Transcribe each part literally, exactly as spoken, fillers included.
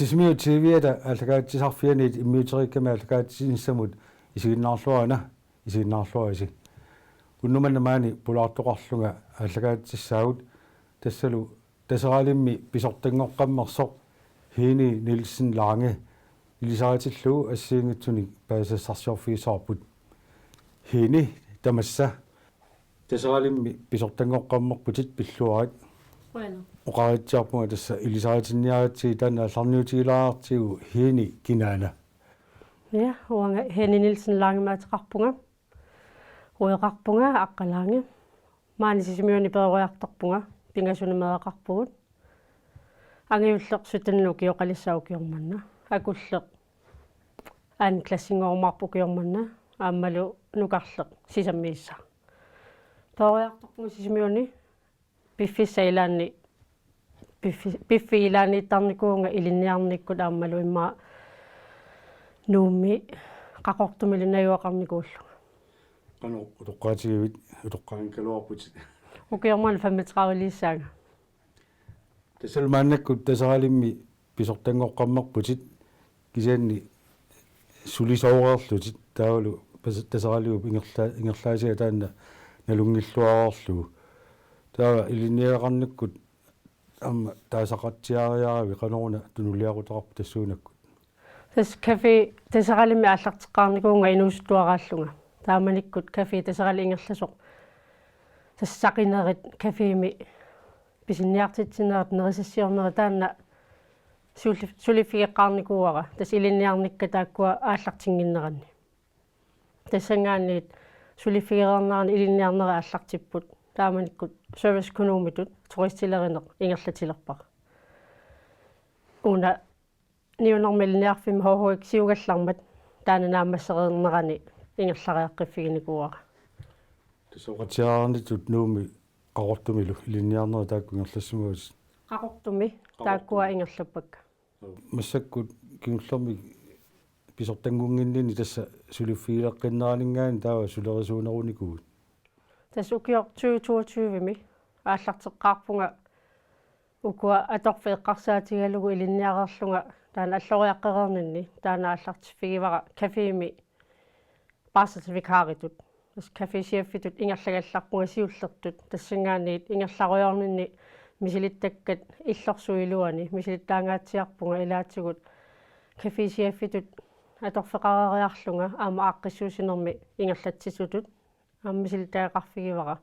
Sisimiut T V-ata aallakaatitsisarfianiit immiuteriikkami aallakaatitsinissamut isiginnaarluarina, isiginnaarluarisi. Unnuk manna maani pulaartoqarlunga aallakaatitsissaagut, tassalu Taseralimmi pisortanngoqqammersoq Henny Nielsen Lange ilisaritillugu assigiinngitsunik paasisassarsiorfigissavarput. Henny, tamassa. Taseralimmi pisortanngoqqammerputit, pilluarit. Qujanaq. Oqaritsiarpunga tassa ilisaritinniaritsigit, taanna aallarniutigilaartigu. Henny kinaana? Ja, uanga Henny Nielsen Langemik ateqarpunga. Ueqarpunga Aqqalange. Maani Sisimiuni peroriartorpunga, pingasuni meeraqarpugut. Angajulleq syttenini ukioqalissaa ukioq manna. Akulleq anden klassinngoorumaarpoq ukioq manna. Aammalu nukarleq sisammiissaa. Peroriartorpunga Sisimiuni piffissap ilaani, piffi-, piffissap ilaaniittarnikuuvunga ilinniarnikkut aammalu immaqa Nuummi Qaqortumilu najugaqarnikuullunga. Qanoq utoqqaatigivit, utoqqaanngikkaluarputit? Ukioq manna femogtrediveliissaanga. Tassalu maannakkut Taseralimmi pisortanngoqqammerputit, kisianni sulisooreerlutit, taavalu pas-, Taseraliup ingerla-, ingerlaasiga taanna nalunngilluareerlugu. Taava ilinniagaqarnikkut aamma taasaqatsiariaravit, qanoruna tunuliaqutaqarpit tassuunakkut? Tassa café Taseralimmi aallarteqqaarnikuuvunga inuusuttuaraallunga. Taamanikkut Café Taseralik ingerlasoq, tassa saqinerit cafémi pisinniartitsinerit, nerisassiornerit, taanna sulli-, suliffigeqqaarnikuuara tassa ilinniarnikka taakkua aallartinnginneranni. Tassanngaanniit suliffigereernerani ilinniarnerit aallartipput. Taamanikkut serviceøkonomitut turistilerineq ingerlatilerpara. Una Niuernermik Ilinniarfimmi H H X-iugallarmat taanna naammassereernerani ingerlariaqqiffiginikuuara. Tassa oqatsiareernitut Nuummi Qaqortumilu ilinniarnerit taakku ingerlassimavatit? Qaqortumi. Qaqortumi taakkua ingerlappakka. Massakkut kingullermik pisortanngunnginninni tassa suliffigileqqinneraninngaanniit taava sulerisuunerunikuuit? Tassa ukioq tyve toogtyve-mi aallarteqqaarpunga ukua atorfik eqqarsaatigalugu ilinniareerlunga taanna alloriaqqereerninni, taanna aallartiffigivara cafémi barselsvikaritut. Tassa caféchefitut ingerlagallarpunga siullertut, tassanngaanniit ingerlarujoorninni misilittakkat illorsuup iluani misilittaangaatsiarpunga ilaatigut caféchefitut atorfeqareeriarlunga aamma aaqqissuussinermi ingerlatsisutut aamma misilittagaqarfigivara.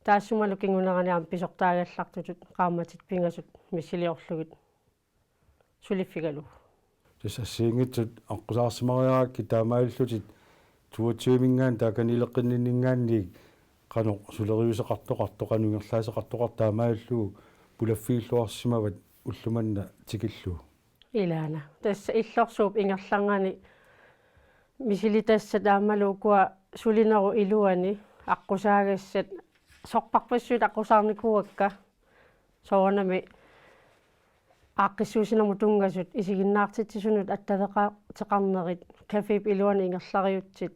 Taassumalu kingunerani aamma pisortaagallartutut qaammatit pingasut missiliorlugit suliffigalugu. Tassa assigiinngitsut aqqusaarsimariarakkit taamaalillutit toogtyve-minngaanniit taakaniileqqinninninngaanniit qanoq suleriuseqartoqartoq, qanoq ingerlaaseqartoqartoq taamaalillugu pulaffigilluarsimavat ulloq manna tikillugu? Ilaana. Tassa illorsuup ingerlanerani misilitassat aammalu ukua sulinerup iluani aqqusaagassat sorpassuit aqqusaarnikuuakka, soorunami aaqqissuussinermut tunngasut, isiginnaartitsisunut attaveqaateqarnerit, caféep iluani ingerlariutsit.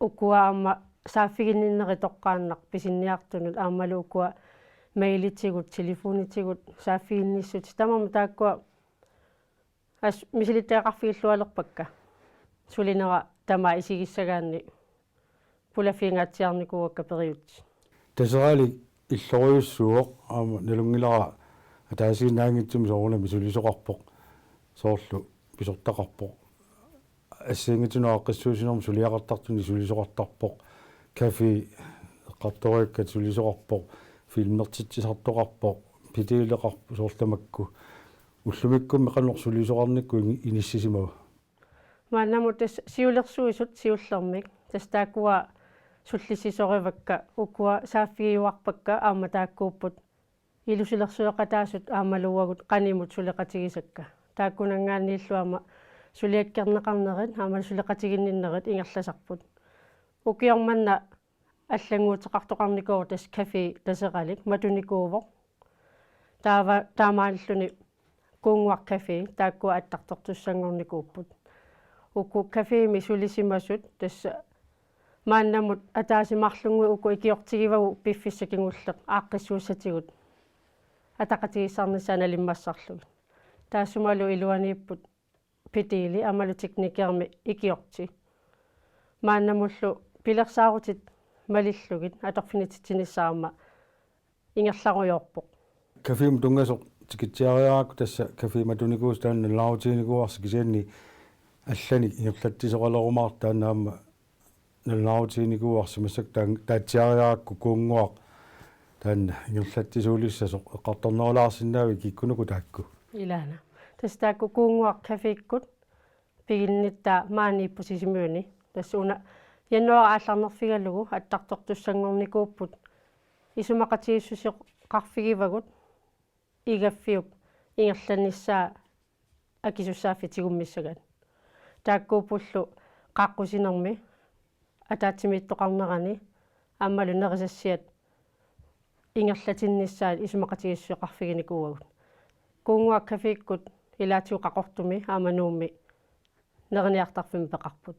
Ukua aamma saaffiginninnerit toqqaannaq pisinniartunut aammalu ukua mailitigut, telefonitigut saaffiginnissut. Tamarmik taakkua as-, misilittagaqarfigillualerpakka sulinera tamaat isigissagaanni pulaffigingaatsiarnikuuakka periutsit. Taseralik illorujussuuvoq, aamma nalunngilara ataasiinnaanngitsumik soorunami sulisoqarpoq, soorlu pisortaqarpoq. Assigiinngitsunut aaqqissuussinermut suliaqartartunik sulisoqartarpoq. Café eqqartoriakkat sulisoqarpoq. Filmertitsisartoqarpoq. Pedeleqarpoq soorlu tamakku. Ullumikkummi qanoq sulisoqarnikkut ini-, inissisimava? Maannamut tassa siulersuisut siullermik. Tassa taakkua sullissisorivakka, ukua saaffigiuarpakka aamma taakkuupput ilusilersueqataasut aammalu uagut qanimut suleqatigisakka. Taakkunanngaanniillu aamma suliakkerneqarnerit aammalu suleqatiginninnerit ingerlasarput. Ukioq manna allannguuteqartoqarnikuuvoq tassa Café Taseralik matunikuuvoq. Taava taamaalilluni Kuunnguaq Café, taakkua attartortussanngornikuupput. Uku cafémi sulisimasut tassa maannamut ataaseq marlunngui uku ikiortigivagut piffissaq kingulleq aaqqissuussatigut ataqatigiissaarnissaat nalimmassarlugit. Taassumalu iluaniipput pedeli aammalu teknikermi ikiorti. Maannamullu pilersaarutit malillugit atorfinitsitsinissaq aamma ingerlarujoorpoq. Cafémut tunngasoq tikitsiariarakku tassa café matunikuusoq taanna nalunaarutiginikuuarsi kisianni allanik ingerlatsisoqalerumaartoq taanna aamma nalunaarutiginikuuarsi massakkut taan-, taatsiariarakku Kuunnguaq taanna ingerlatsisuulissasoq eqqartornerulaarsinnaavit kikkunuku taakku. Ilaana. Tassa taakku Kuunnguaq cafékkut piginnittaa maaniipput Sisimiuni. Tassa una januaari aallarnerfigalugu attartortussanngornikuupput isumaqatigiissuseqarfigivagut Igaffiup ingerlanissaa akisussaaffik tigummissagaat. Taakkuuppullu qaaqqusinermi ataatsimiittoqarnerani aammalu nerisassiat ingerlatinnissaat isumaqatigiissuseqarfiginikuuagut. Kuunnguaq cafékkut ilaatigut Qaqortumi aamma Nuummi neriniartarfimmi peqarput.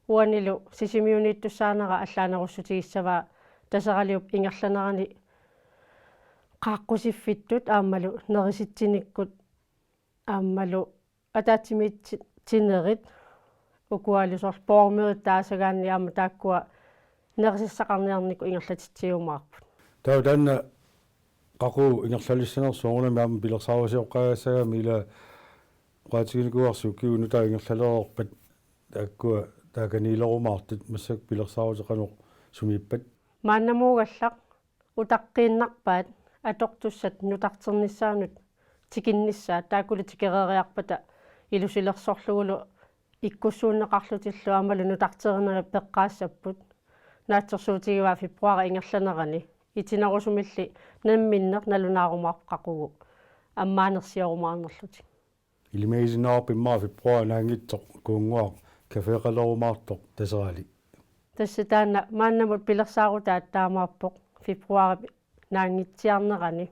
Uanilu Sisimiuniittussaanera allaanerussutigissavaa Taseraliup ingerlanerani qaaqqusiffittut aammalu nerisitsinikkut aammalu ataatsimiitsinerit ukualu soorlu borgmerit taasagaanni aamma taakkua nerisassaqarniarnikkut ingerlatitsiumaarput. Taava taanna qaqugu ingerlalissanersoq soorunami aamma pilersaarusioqqaagassaagami ila oqaatiginikuuarsi ukiut nutaat ingerlalereerpat taakkua taakaniilerumaartut massakkut pilersaarutit qanoq sumiippat? Maannamuugallaq utaqqiinnarpaat atortussat nutarternissaannut tikinnissaat taakkulu tikereeriarpata ilusilersorlugulu ikkussuunneqarlutillu aammalu nutarterinerit peqqaassapput. Naatsorsuutigivaat februaarip ingerlanerani itinerusumilli namminneq nalunaarumaarpoq qaqugu ammaanersiorumaarnerlutik. Ilimagisinnaavara immaqa februaarip naanngitsoq Kuunnguaq caféqalerumaartoq Taserali. Tassa taanna maannamut pilersaarutaat taamaappoq februaarip naanngitsiarnerani.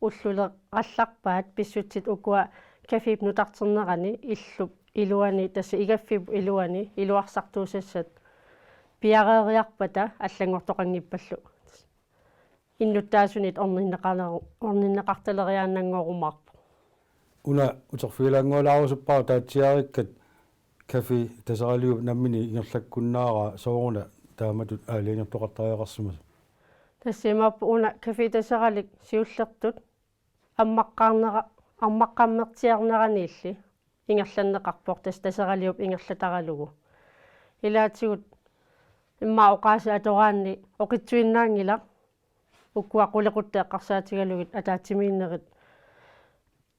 Ullulerallarpaat pissutsit ukua cafép nutarternerani illup iluani tassa Igaffiup iluani iluarsartuusassat piareeriarpata allanngortoqanngippallu innuttaasunit orninneqaleru-, orninneqartaleriaannanngorumaarpoq. Una uterfigilaanngualaarusuppara taatsiarikkat café Taseraliup nammineq ingerlakkunnaaraa sooruna taamatut aalajangertoqartariaqarsimasoq? Tassa imaappoq una Café Taseralik siullertut ammaqqaarnera-, ammaqqammertiarneraniilli ingerlanneqarpoq tassa Taseraliup ingerlataralugu. Ilaatigut immaqa oqaaseq atoraanni oqitsuinnaanngilaq ukua qulequttat eqqarsaatigalugit ataatsimiinnerit,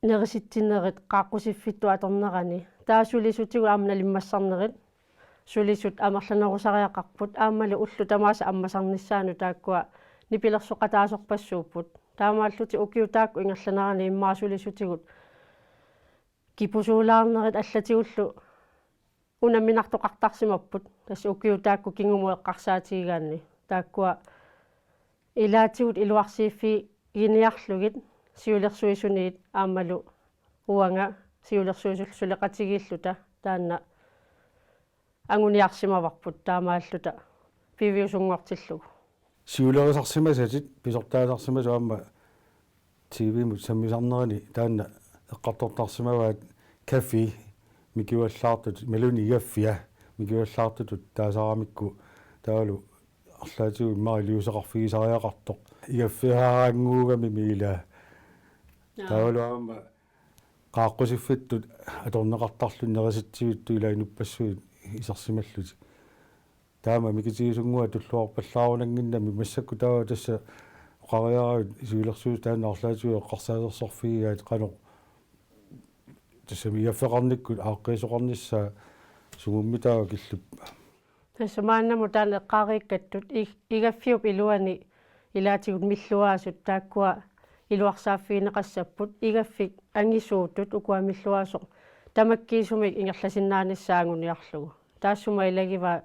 nerisitsinerit qaaqqusiffittut atornerani. Taava sulisutigut aamma nalimmassarnerit. Sulisut amerlanerusariaqarput aammalu ullut tamaasa ammasarnissaannut taakkua nipilersoqataasorpassuupput. Taamaallutik ukiut taakku ingerlanerani immaqa sulisutigut kipusuulaarnerit allatigullu unamminartoqartarsimapput. Tassa ukiut taakku kingumut eqqarsaatigigaanni. Taakkua ilaatigut iluarsiiffiginiarlugit siulersuisuniit aammalu uanga siulersuisullu suleqatigiilluta taanna anguniarsimavarput taamaalluta piviusunngortillugu. Siulerisarsimasatit pisortaasarsimasut aamma T V-mut sammisarnerani taanna eqqartortarsimavaat café mikivallaartut, imaluunniit igaffia mikivallaartutut taasaramikku taavalu arlaatigut immaqa iliuuseqarfigisariaqartoq igaffiaraannguugamimi ilaa. Jaa. Taavalu aamma qaaqqusiffittut atorneqartarluni nerisitsivittut ilaa inuppassuit isersimallutik. Taama mikitigisunnguaq tulluarpallaarunannginnami massakkut taava tassa oqariaravit siulersuisut taanna arlaatigut eqqarsaatersorfigigaat qanoq tassami igaffeqarnikkut aaqqiisoqarnissaa sumummi taava killippa? Tassa maannamut taanna eqqaariikkattut ig-, igaffiup iluani ilaatigut milluaasut taakkua iluarsaaffigineqassapput igaffik angisuutut ukua milluaasoq tamakkiisumik ingerlasinnaanissaa anguniarlugu. Taassuma ilagivaat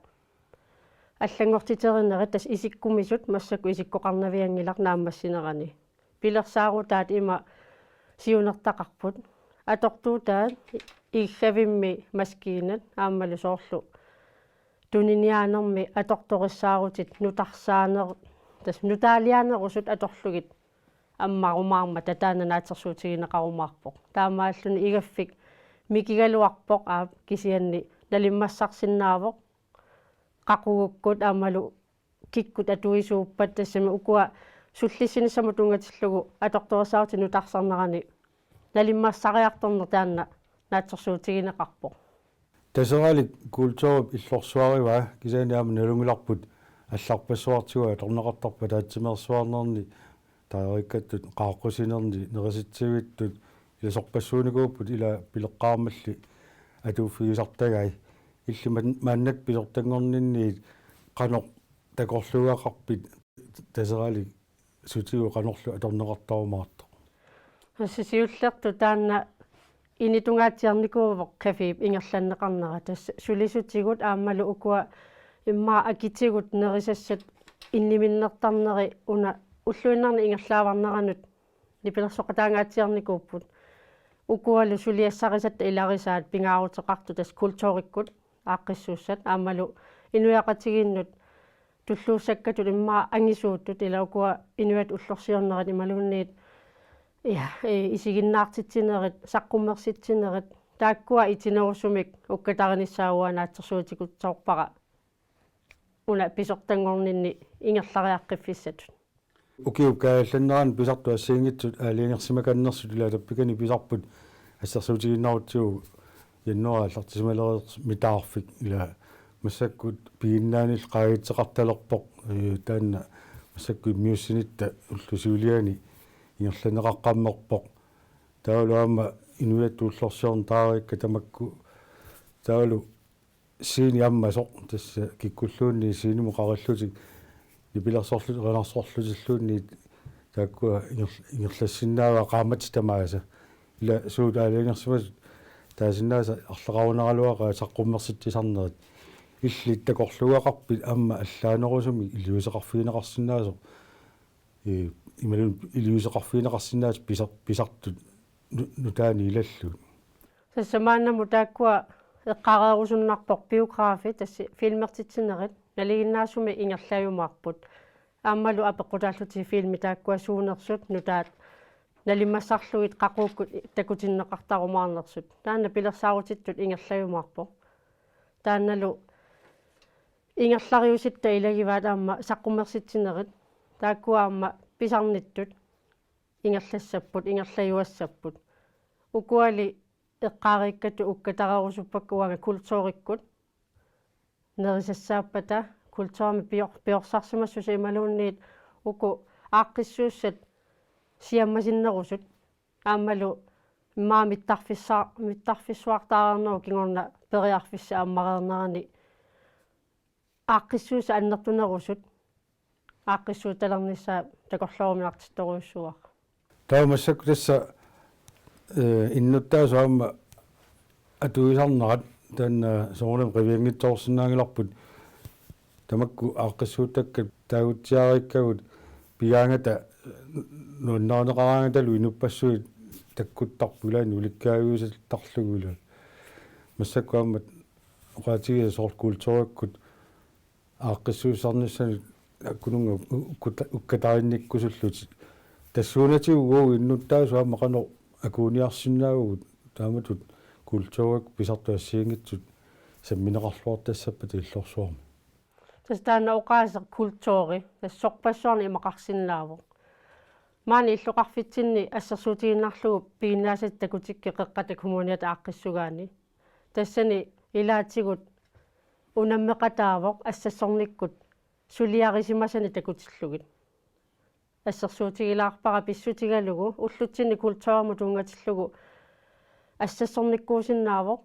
allanngortiterinerit tassa isikkumisut massakkut isikkoqarnavianngilaq naammassinerani. Pilersaarutaat ima siunertaqarput. Atortuutaat iggavimmi maskiinat aammalu soorlu tuniniaanermi atortorissaarutit nutarsaaner-, tassa nutaaliaanerusut atorlugit ammarumaarmata taanna naatsorsuutigineqarumaarpoq. Taamaalluni igaffik mikigaluarpoq, aap, kisianni nalimmassarsinnaavoq qaqugukkut aammalu kikkut atuisuuppat, tassami ukua sullissinissamut tunngatillugu atortorisaarutit nutarsarnerani nalimmassariartorneq taanna naatsorsuutigineqarpoq. Taseralik kulturip illorsuarivaa, kisianni aamma nalunngilarput allarpassuartigut atorneqartarpoq ataatsimeersuarnerni taareikkattut qaaqqusinerni nerisitsivittut ilasorpassuunikuupput, ila pileqqaarmalli atuuffigisartagai. Illit man-, maannakkut pisortanngorninniit qanoq takorluugaqarpit Taseralik sutigut qanorlu atorneqartarumaartoq? Tassa siullertut taanna initunngaatsiarnikuuvoq cafép ingerlanneqarnera. Tassa sulisutigut aammalu ukua immaqa akitigut nerisassat inniminnertarneri una ulluinnarni ingerlaavarneranut nipilersoqataangaatsiarnikuupput. Ukualu suliassarisatta ilarisaat pingaaruteqartut tassa kulturikkut aaqqissuussat aammalu inuiaqatigiinnut tulluussakkatut immaqa angisuutut, ila ukua inuiaat ullorsiornerit imaluunniit, ja, ee, isiginnaartitsinerit, saqqummersitsinerit, taakkua itinerusumik ukkatarinissaat uanga naatsorsuutigitsoorpara una pisortanngorninni ingerlariaqqiffissatut. Ukiup kaajallannerani pisartut assigiinngitsut aalajangersimakannersut ila tappikani pisarput assersuutigiinnarutsigu januaarip aallartisimalereersoq Mitaarfik, ila massakkut piginnaanillu qaagitseqartalerpoq, ee, taanna massakkut immiussinitta ullut siuliani ingerlanneqaqqammerpoq. Taavalu aamma inuiattut ullorsiornerit taareikkat tamakku, taavalu scenit ammasoq, tassa kikkulluunniit scenimut qarillutik nipilersorlutik erinarsorlutilluunniit taakkua inger-, ingerlassinnaavaat qaammatit tamaasa. Ila suut aalajangersimasut taasinnaasat arlaqarunaraluaqaat saqqummersitsisarnerit. Illit takorluugaqarpit aamma allaanerusumik iliuuseqarfigineqarsinnaasoq, ee, imaluunniit iliuuseqarfigineqarsinnaasoq pisar-, pisartut nu-, nutaanik ilallugit? Tassa maannamut taakkua eqqaareerusunnarpoq biografi, tassa filmertitsinerit, nalinginnaasumik ingerlajumaarput. Aammalu apeqqutaallutik filmit taakkua suunersut nutaat nalimmassarlugit qaqugukkut takutinneqartarumaarnersut. Taanna pilersaarutittut ingerlajumaarpoq. Taannalu ingerlariusitta ilagivaat aamma saqqummersitsinerit. Taakkua aamma pisarnittut ingerlassapput, ingerlajuassapput. Ukuali eqqaariikkattut ukkatareerusuppakka uanga kulturikkut nerisassaappata, kulturimik pior-, piorsarsimassuseq imaluunniit uku aaqqissuussat siammasinnerusut aammalu immaqa mittarfissa-, mittarfissuartaareernerup kingorna periarfissaq ammareernerani aaqqissuussat annertunerusut aaqqissuuttalernissaat takorlooruminartittorujussuuara. Taava massakkut tassa, ee, innuttaasut aamma atuisarnerat taanna soorunami qivianngitsoorsinnaanngilarput, tamakku aaqqissuuttakkat taagutsiareerikkagut pigaangata nuannarineqaraangatalu inuppassuit takkuttarput ilaanni ulikkaaviusartarlugu ila. Massakkut aamma oqaatigisassat soorlu kulturikkut aaqqissuussarnissanik akkununnga ukkuta-, ukkatarinnikkusullutik. Tassuunatigut uagut innuttaasut aamma qanoq akuuniarsinnaavagut taamatut kulturikkut pisartut assigiinngitsut sammineqarluartassappata illorsuarmi? Tassa taanna oqaaseq kulturi, tassa sorpassuarnik imaqarsinnaavoq. Maani illoqarfitsinni assersuutigiinnarlugu piginnaasatit takutikkit Qeqqata Kommuniata aaqqissugaanni. Tassani ilaatigut unammeqataavoq assassornikkut suliarisimasanik takutillugit. Assersuutigilaarpara pissutigalugu ullutsinni kulturimut tunngatillugu assassornikkuusinnaavoq.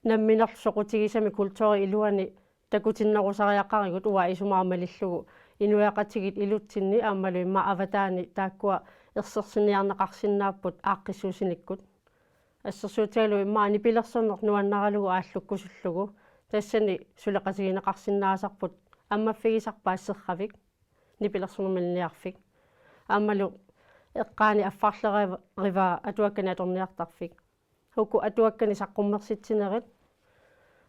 Namminerlu soqutigisamik kulturip iluani takutinnerusariaqarigut uanga isumaqarpunga malillugu inuiaqatigiit ilutsinni aammalu immaqa avataani taakkua ersersinniarneqarsinnaapput aaqqissuussinikkut. Assersuutigalugu immaqa nipilersorneq nuannaralugu aallukkusullugu tassani suleqatigineqarsinnaasarput ammaffigisarpaat Serravik, nipilersornermi ilinniarfik. Aammalu eqqaani affarlerivaa atuakkanik atorniartarfik. Uku atuakkanik saqqummersitsinerit,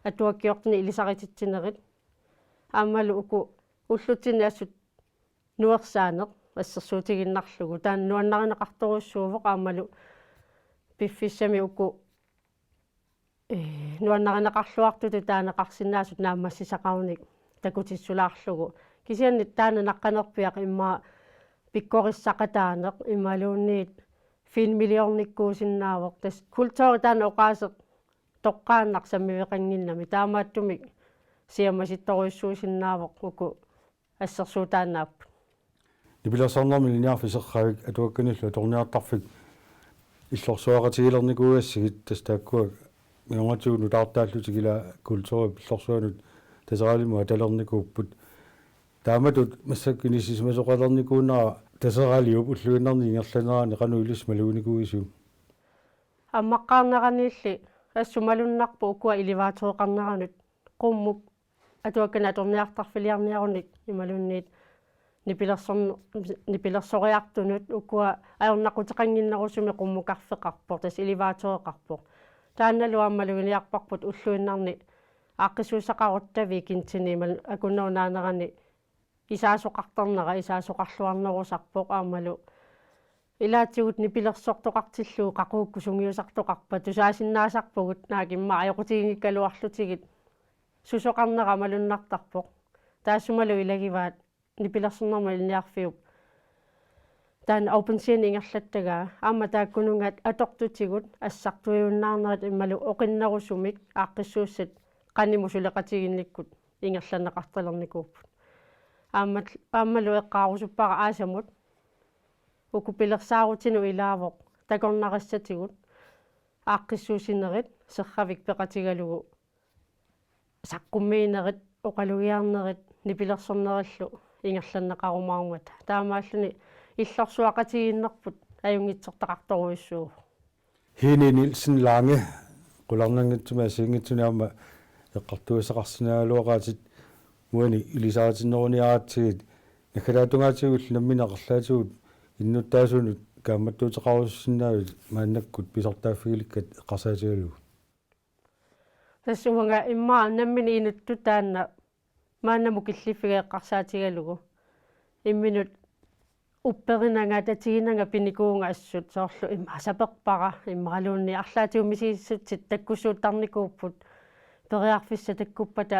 atuakkiortunik ilisarititsinerit. Aammalu uku ullutsinni assut nuersaaneq, assersuutigiinnarlugu. Taanna nuannarineqartorujussuuvoq aammalu piffissami uku ee, nuannarineqarluartutut taaneqarsinnaasut naammassisaqarunik takutissulaarlugu. Kisianni taanna naqqanerpiaq immaqa pikkorissaqataaneq imaluunniit filmiliornikkuusinnaavoq. Tassa kulturi taanna oqaaseq toqqaannaq sammiveqannginnami. Taamaattumik siammasittorujussuusinnaavoq uku assersuutaannaapput. Nipilersornermik ilinniarfik Serravik atuakkanillu atorniartarfik illorsuaqatigilernikuugassigit, tassa taakkua mingornatigut nutaartaallutik ila kulturip illorsuanut Taseralimut atalernikuupput. Taamatut massakkut inissisimasoqalernikuunera Taseraliup ulluinnarni ingerlanerani qanoq ilissi maluginikuuisiuk? Ammaqqaarneraniilli assut malunnarpoq ukua elevaatoreqarneranut, qummut atuakkanik atorniartarfiliarniarunik imaluunniit nipilersorn-, nipilersoriartunut ukua ajornaquteqannginnerusumik qummukarfeqarpoq, tassa elevaatoreqarpoq. Taannalu aamma maluginiarparput ulluinnarni aaqqissuussaqaruttaviit kintini imaluunniit akunnerup naanerani isaasoqartarnera isaasoqarluarnerusarpoq aammalu ilaatigut nipilersortoqartillugu qaqugukkut sungiusartoqarpat tusaasinnaasarpugut, naak immaqa ajoqutiginngikkaluarlutigit susoqarnera malunnartarpoq. Taassumalu ilagivaat nipilersornermut ilinniarfiup taanna open scene ingerlattagaa aamma taakkununnga atortutigut assartuiunnaarnerit imaluunniit oqinnerusumik aaqqissuussat qanimut suleqatigiinnikkut ingerlanneqartalernikuupput. Aamma, aammalu eqqaarusuppara aasamut uku pilersaarutinut ilaavoq takornarissatigut aaqqissuussinerit Serravik peqatigalugu saqqummiinerit, oqalugiarnerit nipilersornerillu ingerlanneqarumaarmata. Taamaalluni illorsuaqatigiinnerput ajunngitsortaqartorujussuuvoq. Hini Nielsen Lange, qularnanngitsumik assigiinngitsunik aamma eqqartugassaqarsinnaagaluaqaatit, uani ilisaritinneruniaratsigit, naggataatungaatigullu nammineq arlaatigut innuttaasunut kaammattuuteqarusussinnaavit maannakkut pisortaaffigilikkat eqqarsaatigalugu? Tassa uanga immaqa nammineq inuttut taanna maannamut killiffiga eqqarsaatigalugu. Imminut upperinanga, tatiginanga pinikuuvunga assut, soorlu immaqa saperpara, immaqaluunniit arlaatigut misigissutsit takkussuuttarnikuupput, periarfissat takkuppata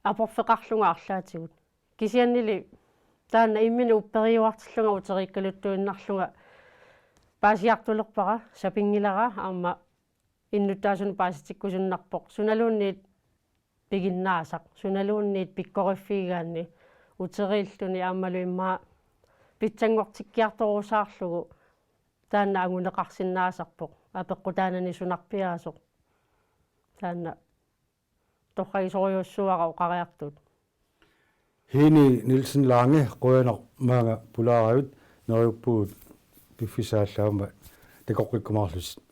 aporfeqarlunga arlaatigut. Kisiannili taanna imminut upperiuartillunga uteriikkaluttuinnarlunga paasiartulerpara, sapinngilara aamma innuttaasunut paasitikkusunnarpoq, sunaluunniit piginnaasaq, sunaluunniit pikkoriffigigaanni uteriilluni aammalu immaqa pitsanngortikkiartorusaarlugu taanna anguneqarsinnaasarpoq, apeqqutaanani sunarpiaasoq. Taanna torragisorujussuuara oqariartuut. Hini Nielsen Lange, qujanaq maanga pulaaravit, neriuppugut piffissaq aallaammat takoqqikkumaarlutit.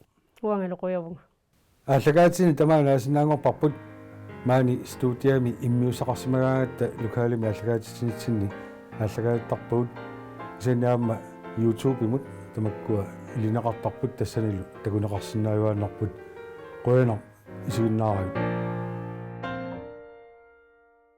Uangalu qujavunga. Aallakaatitsinni tamaanga naasinnaanngorparput, maani studiami immiussaqarsimagaangatta lokalimi aallakaatitsinitsinni aallakaatittarpagut. Kisianni aamma YouTube-imut tamakkua ilineqartarput, tassanilu takuneqarsinnaajuaannarput. Qujanaq isiginnaaravit.